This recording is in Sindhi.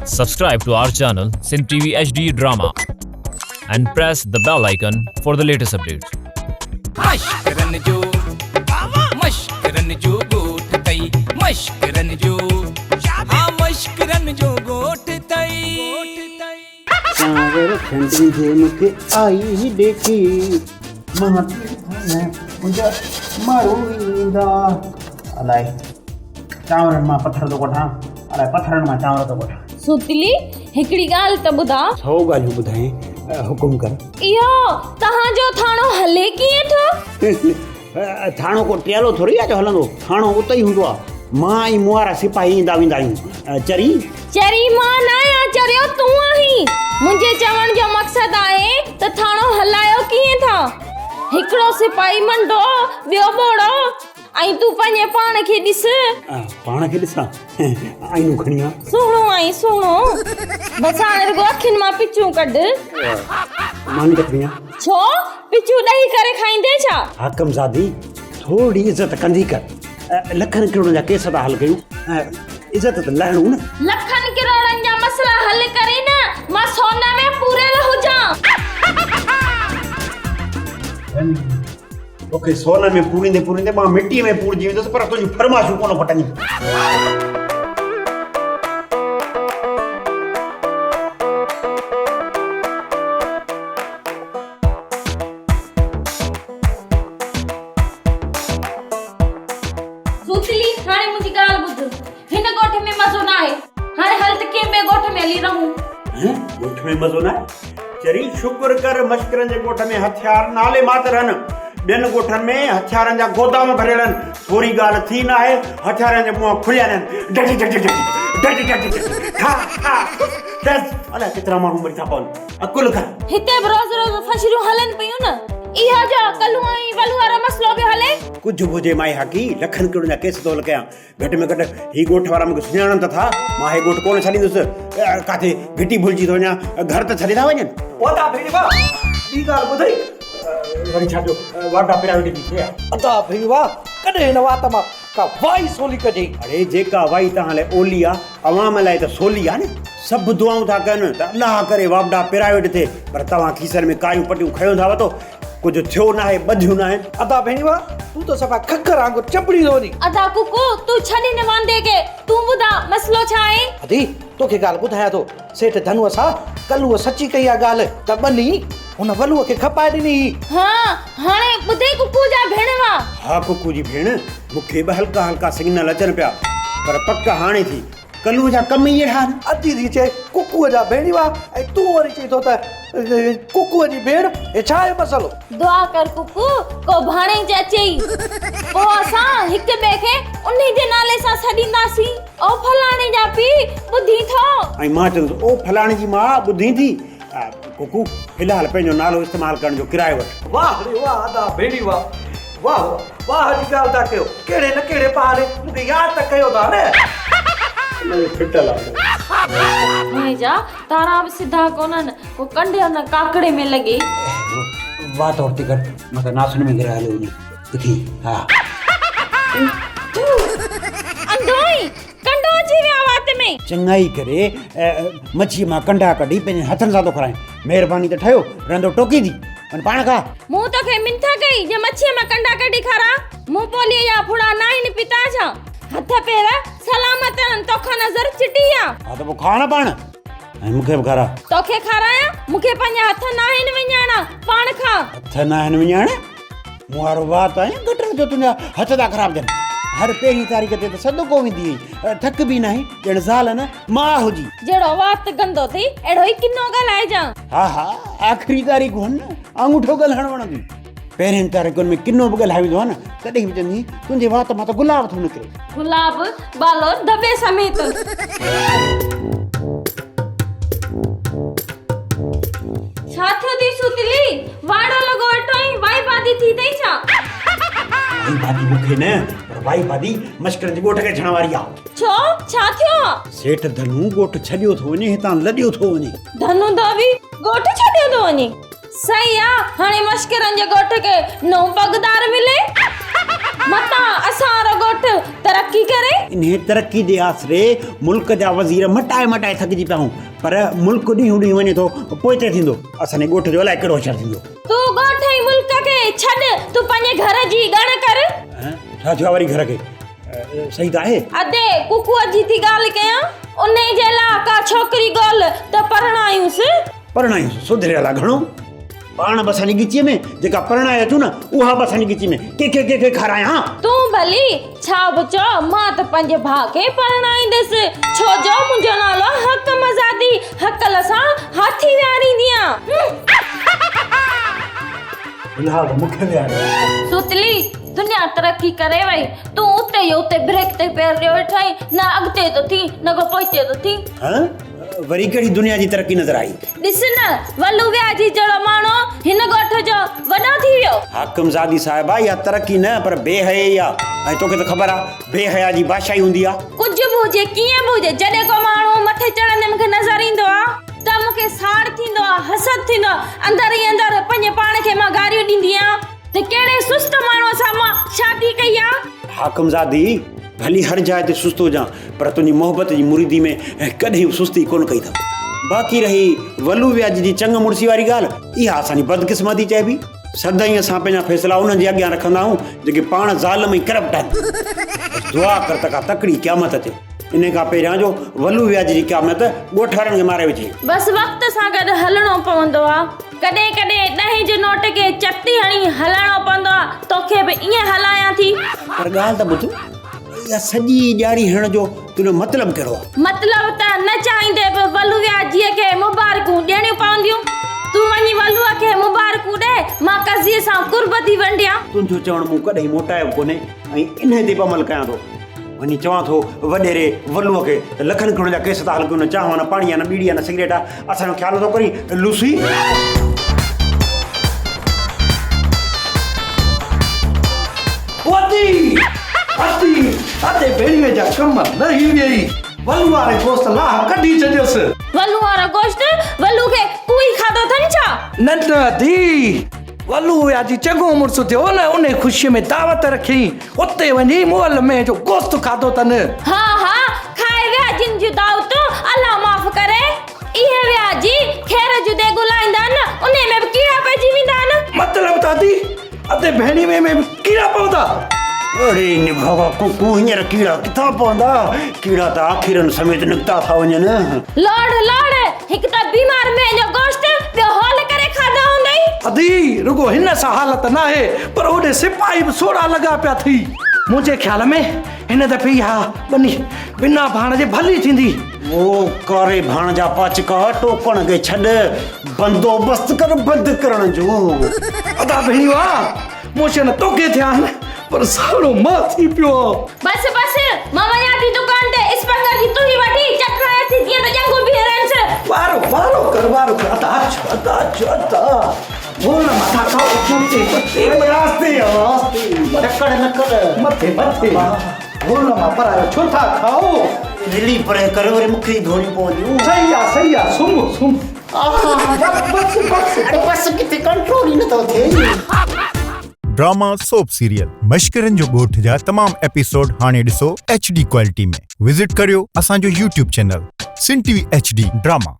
Subscribe to our channel Sindh TV HD Drama and press the bell icon for the latest updates. مشڪرن جو مشڪرن جو ڳوٺ تئي مشڪرن جو ها مشڪرن جو ڳوٺ تئي. چانور ڇنڊيندي مون کي آئي ڏيکي مان منهنجا مارو ايندا الائي چانورن مان پٿر ٿو ڪڍان الائي پٿرن مان چانور ٿو ڪڍان. سوتلي، هڪڙي ڳالهه ته ٻڌاء. سو ڳالهيون ٻڌائين، حڪم ڪر. اهو توهان جو ٿاڻو هلي ڪيئن ٿو؟ ٿاڻو ڪو ٽيالو ٿوري آهي جو هلندو، ٿاڻو اتي ئي هوندو آهي. مان ۽ مون وارا سپاهي ايندا ويندا آهيون. چري! چري مان نه آهيان، چريو تون آهين. منهنجي چوڻ جو مقصد آهي ته ٿاڻو هلايو ڪيئن ٿا؟ هڪڙو سپاهي منڊو، ٻيو ٻوڙو. ۽ تون پنهنجي پاڻ کي ڏس. پاڻ کي ڏسان؟ آئينو کڻي آ. سهڻو آهين سهڻو. بس هاڻي رڳو اکين مان پچون ڪڍ. ماني ته کڻي آ. ڇو؟ پچون ڏهي ڪري کائيندين ڇا؟ حاڪم زادي ٿورڙي عزت ڪندي ڪر. لکن ڪروڙن جا ڪيس ٿا حل ڪيون. عزت ته لهڻو نه. لکن ڪروڙن جا مسئلا حل ڪرين نه مان سون ۾ پوريل هجان. توکي سون ۾ پوريندي پوريندي مان مٽيء ۾ پورجي ويندس پر تنهنجون فرمائشون ڪونه ڦٽنديون. سوتلي، هاڻي منهنجي ڳالهه ٻڌ. هن ڳوٺ ۾ مزو ناهي. هاڻي هل ته ڪنهن ٻئي ڳوٺ ۾ هلي رهون. هن ڳوٺ ۾ مزو ناهي؟ چري شڪر ڪر مشڪرن جي ڳوٺ ۾ هٿيار نالي ماتر هن. ٻين ڳوٺن ۾ هٿيارن جا گودام ڀريل هن. ٿوري ڳالهه ٿي ناهي هٿيارن جا منهن کليا آهن. ڊڊ ڊڊ ڊڊ ڊڊ ڊڊ ڊڊ ٺا ٺا ٺس ٺس الائي ڪيترا ماڻهو مري ٿا پون. عقل ڪر. هتي به روز روز فشريون هلن پيون نه. اهو جو ڪلهو ۽ ولهو وارو مسئلو پيو هلي. ڪجهه به هجي مائي هاڪي لکن ڪروڙن جا ڪيس ٿو حل ڪيان. گهٽ ۾ گهٽ هي ڳوٺ وارا مونکي سڃاڻن ته ٿا، مان هي ڳوٺ ڪونه ڇڏيندس، ڪاٿي گهٽي ڀلجي ٿو وڃان، گهر ته ڇڏي ٿا وڃن. ادا ڀيڻيوا ٻي ڳالهه ٻڌئي. وري ڇا ٿيو، واٽا پرائيويٽ جي ٿي آ. ادا ڀيڻيوا ڪڏهن هن وات مان ڪا وائي سولي ڪڍيئي. اڙي جيڪا وائي توهان لاء اولي آ، عوام لاء ته سولي آ نه. سڀ دعائون ٿا ڪن ته الله ڪري واپڊا پرائيويٽ ٿئي، پر توهان کيسن ۾ ڪايون پٽيون کنيو ٿا وتو. ڪجهه ٿيو ناهي ٻڌيون ناهن. ادا ڀيڻيوا تون ته صفا ککر وانگر چنبڙي ٿو وڃين. ادا ڪڪو تون ڇڏ هن واندي کي تون ٻڌاء مسئلو ڇا آهي؟ ادي توکي ڳالهه ٻڌايان ٿو سيٺ ڌنوء سان ڪلوء سچي ڪئي آ ڳالهه ته ٻني هن ولوء کي کپائي ڏني هئي. ها هاڻي ٻڌئي ڪڪو جا ڀيڻوا. ها ڪڪو جي ڀيڻ مون کي به هلڪا هلڪا سگنل اچن پيا پر پڪ هاڻي ٿي ڪلوء جا ڪم ئي اهڙا آهن. ادي ٿي چئي ڪڪوء جا ڀيڻيوا ۽ تون وري چئين ٿو ته ڪڪوء جي ڀيڻ، هي ڇا آهي مسئلو؟ دعا ڪر ڪڪو، ڪو ڀاڻيج اچيئي. پوء اسان هڪ ٻئي کي انهي جي نالي سان سڏينداسين. او فلاڻي جا پيء، ٻڌين ٿو؟ ۽ مان چوندس، او فلاڻي جي ماء، ٻڌين ٿي؟ ڪڪو، في الحال پنهنجو نالو استعمال ڪرڻ جو ڪرايو وٺ. واهه ڙي واهه ادا ڀيڻيوا، واهه واهه جي ڳالهه ٿا ڪيو، ڪهڙي نه ڪهڙي بهاني مون کي ياد ته ڪيو ٿا نه. ڦٽل آ. منهنجا تارا به سڌا ڪونهن، ڪو ڪنڊ نه ڪاڪڙي ۾ لڳي. وات اورتي ڪر، متان ناسن ۾ گرهه هليو وڃي. اٿي ها. انڌو آهين، ڪنڊو اچي ويو آ وات ۾. چڱائي ڪري مڇيء مان ڪنڊا ڪڍي پنهنجن هٿن سان ٿو کارائين. مهرباني ته ٺهيو، رندو ٽوڪي ٿي، وڃ پاڻ کاء. مون توکي منٿ ڪئي جو مڇيء مان ڪنڊا ڪڍي کاراء. مون پوليء جا ڦڙا ناهن پيتا ڇا؟ هٿ پير سلامت آهن، توکان نظر چٽي آ. ها ته پوء کاء نه پاڻ ۽ مون کي به کاراء. توکي کارايان؟ مون کي پنهنجا هٿ ناهن وڃائڻا، پاڻ کاء. هٿ ناهن وڃائڻا؟ مون وارو وات آهي يا گٽر جو تنهنجا هٿ ٿا خراب ٿين. هر پهرين تاريخ تي ته صدقو ويندي هئي، ٿڪ به ناهي، ڄڻ زال نه ماء هجي. جهڙو وات گندو اٿئي اهڙو ئي ڪنو ڳالهائجان. ها ها آخري تاريخ هن نه آڱوٺو ڳالهائڻ وڻندي. پهرين تاريخن ۾ ڪنو به ڳالهايو ويندو آهي نه تڏهن به چوندي تنهنجي وات مان ته گلاب ٿو نڪري. گلاب ٻالو دٻي سميت. ڇا ٿيو ٿي سوتلي؟ واڙو لڳو ويٺو آهين، وائي بادي ٿي اٿئي ڇا؟ وائي بادي مون کي نه پر وائي بادي مشڪرن جي ڳوٺ کي ٿيڻ واري آ. ڇو؟ ڇا ٿيو آ؟ سيٺ ڌنو ڳوٺ ڇڏيو ٿو وڃي، هتان لڏيو ٿو وڃي. ڌنو ڌوٻي ڳوٺ ڇڏيو ٿو وڃي؟ صحيح آ، هاڻي مشڪرن جي ڳوٺ کي نئون پڳدار ملي. متان اسان وارو ڳوٺ ترقي ڪري. انهيء ترقي جي آسري ملڪ جا وزير مٽائي مٽائي ٿڪجي پيا آهيون، پر ملڪ ڏينهون ڏينهن وڃي ٿو پوئتي ٿيندو. اسان جي ڳوٺ جو الائي ڪهڙو حشر ٿيندو. تون ڳوٺ ۽ ملڪ کي ڇڏ، تون پنهنجي گهر جي ڳڻ ڪر. ڇا ٿيو آهي وري گهر کي؟ صحيح ته آهي. ادي، ڪڪوء جي ٿي ڳالهه ڪيان. انهيء جي لاء ڪا ڇوڪري ڳول ته پرڻايونس. پرڻايونس، سڌريل آ گهڻو. پاڻ به اسان جي ڳچيء ۾ جيڪا پرڻائي اچون نه، اها به اسان جي ڳچيء ۾ ڪنهن کي ڪنهن کي کارايان. تون ڀلي ڇا به چئو، مان ته پنهنجي ڀاء کي پرڻائيندس، ڇو جو منهنجو نالو حق مزادي هڪل سان هاٿي ويهارينديان. في الحال ته مون کي ويهاريو. سوتلي، دنيا ترقي ڪري وئي، تون اتي ئي اتي بريڪ تي پير ڏيو ويٺو آهين، نه اڳتي ٿو ٿين، نه ڪو پوئتي ٿو ٿين. ها؟ وري ڪهڙي دنيا جي ترقي نظر آئي؟ ڏس نه، ولو وياجي جهڙو ماڻهو هن ڳوٺ جو وڏو ٿي ويو. حاڪم زادي صاحبه، اها ترقي نه پر بي حيائي آ ۽ توکي ته خبر آ، بي حيا جي بادشاهي هوندي آ. ڪجهه به هجي، ڪيئن به هجي، جڏهن ڪو ماڻهو مٿي چڙهندي مون کي نظر ايندو آ ته مون کي ساڙ ٿيندو آ، حسد ٿيندو آ، اندر ئي اندر پنهنجي پاڻ کي مان گاريون ڏيندي آهيان ته ڪهڙي سست ماڻهوء سان مان شادي ڪئي آ. حاڪم زادي، ڀلي هر جاء تي سست هجان، پر تنهنجي محبت جي مريدي ۾ ڪڏهن به سستي ڪونه ڪئي اٿم. باقي رهي ولو وياج جي چڱ مڙسي واري ڳالهه، اها اسان جي بدقسمتي چئبي. سدائين اسان پنهنجا فيصلا انهن جي اڳيان رکندا آهيون، جيڪي پاڻ ظالم ۽ ڪرپٽ آهن. بس دعا ڪر ته ڪا تڪڙي قيامت اچي. انهي کان پهريان جو ولو وياج جي قيامت ڳوٺ وارن کي ماري وجهي. بس وقت سان گڏ هلڻو پوندو آ. ڪڏهن ڪڏهن ڏهين جي نوٽ کي چتي هڻي هلائڻو پوندو آ. توکي به ائين هلايان ٿي. پر ڳالهه ته ٻڌ. اها سڄي ڄاڙي هڻڻ جو تنهنجو مطلب ڪهڙو آهي؟ مطلب ته نه چاهيندي به ولوياجيء کي مبارڪون ڏيڻيون پونديون. تون وڃي ولوء کي مبارڪون ڏي، مان قضيي سان قرب ٿي ونڊيان. تنهنجو چوڻ مون ڪڏهن موٽايو به ڪونهي ۽ انهيء تي به عمل ڪيان ٿو. وڃي چوان ٿو وڏيري ولوء کي ته لکن ڪروڙن جا ڪيس ٿا هلن ڪيون، نه چانهه آ، نه پاڻي آ، نه ٻيڙي آ، نه سگريٽ آ، اسان جو خيال نٿو ڪرين لوسي. ادي! ادي! ادي ڀيڻيء جا ڪم لهي ويئي. ولو واري گوشت لاهه ڪڍي ڇڏيس. ولو وارو گوشت؟ ولو کي ڪوئي کاڌو اٿن ڇا؟ نه نه ادي! ولو وياجي چڱو مڙس ٿيو نه انهي خوشيء ۾ دعوت رکيائين. اتي وڃي مئل مينهن جو گوشت کاڌو اٿن. ها ها کائي ويا جن جون دعوتون الله معاف ڪري. اهي وياجي خير جون ديڳون لائيندا آهن انهي ۾ به ڪيڙا پئجي ويندا آهن. مطلب ته ادي ادي ڀيڻي ۾ به ڪيڙا پوندا. اڙي نڀاڳا ڪڪو هينئر ڪيڙا ڪٿان پوندا ڪيڙا ته آکيرن سميت نڪتا ٿا وڃن. لوڙ لوڙ هڪ ته بيمار مينهن جو گوشت ٻيو هول ڪري کاڌو هوندئي. ادي رڳو هن سان حالت ناهي پر هوڏي سپاهي به سوڙها لڳا پيا ٿي. منهنجي خيال ۾ هن دفعي اها ٻني بنا ڀاڻ جي ڀلي ٿيندي. او ڪاري ڀاڻ جا پاچڪا ٽوڪڻ کي ڇڏ بندوبست ڪر بند ڪرڻ جو. ادا ڀيڻيو آ موشن توکي ٿيا آهن پر ساڙو مان ٿي پيو آ. بس بس مان وڃان ٿي دڪان تي اسپنگر جي تهي وٺي چکايان ٿي جيئن ته ڄنگهون بيهي رهنس. وارو وارو ڪر وارو ڪر ادا اچ ادا اچ ادا ڀول مٿا کائو مٿي مٿي آهستي آهستي تڪڙ نه ڪر مٿي مٿي ڀول مان پرايو ڇو ٿا کائو. رلي پري ڪر وري مون کي ئي ڌوئڻيون پونديون. صحيح آ صحيح آ سمهه سمهه. بس بس اڙي بس ڪٿي ڪنٽرول ئي نٿو ٿئي. ڊراما سوپ سيريل مشڪرن جو ڳوٺ جا تمام ايپيسوڊ هاڻي ڏسو ايڇ ڊي ڪوالٽي ۾ وزٽ ڪريو اسان جو YouTube channel Sindh T V H D drama.